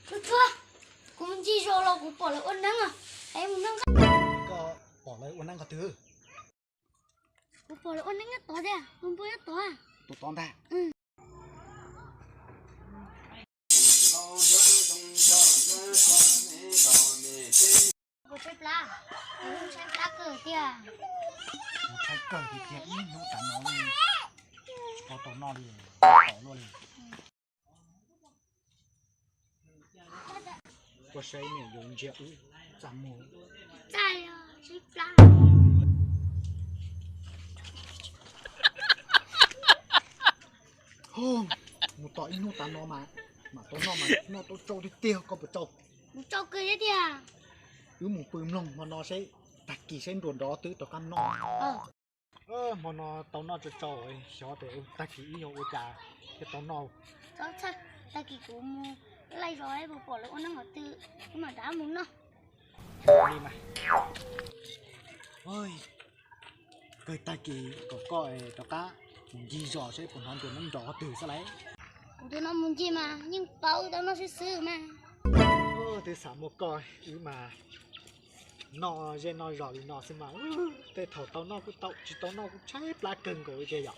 Tsuag tsuag, kuv mus ncig zos los kuv pom lawv ua neeb os. Es mus noj nqaij. Koj pom lawv ua neeb qhov twg? Kuv pom lawv ua neeb nyob tod tiag, tus npua nyob tod. Tus tod ntag. Kuv tshaib plab, kuv tshaib plab kawg tiag. Kuv tshaib kawg tiag tiag, ib hnub tas no li, tsis tau noj li, tau luaj li. Koj saib niam yuav ntsia wb txaj muag. Txaj, tshaib plab. Mus tom ib hnub tas no mas mam tau noj mas noj tau tsau tiag tiag, koj puas tsau? Kuv tsau kawg thiab tiag. Wb mus pw mloog hmo no seb tag kis seb nruas nrov twb rov qab noj. Hmo no tau noj tsau tsau, xyov tias tag kis wb yuav ua cas thiaj tau noj. Tag kis kuv mus laij zos puas pom lawv ua neeb qhov twg, wb mam rov mus noj. Li mas, kawg tag kis kom koj rov qab mus ncig zos seb puas hnov nruas nrov qhov twg xwb lauj. Kuv tus no mus ncig mas yeej paub tau noj xwb xwb mas. Twb xav muaj koj wb mas noj zej noj zos li no xwb mas. Tej thaum tau noj kuj tau, tsis tau noj kuj tshaib plab kawg nkaus li tiag yom.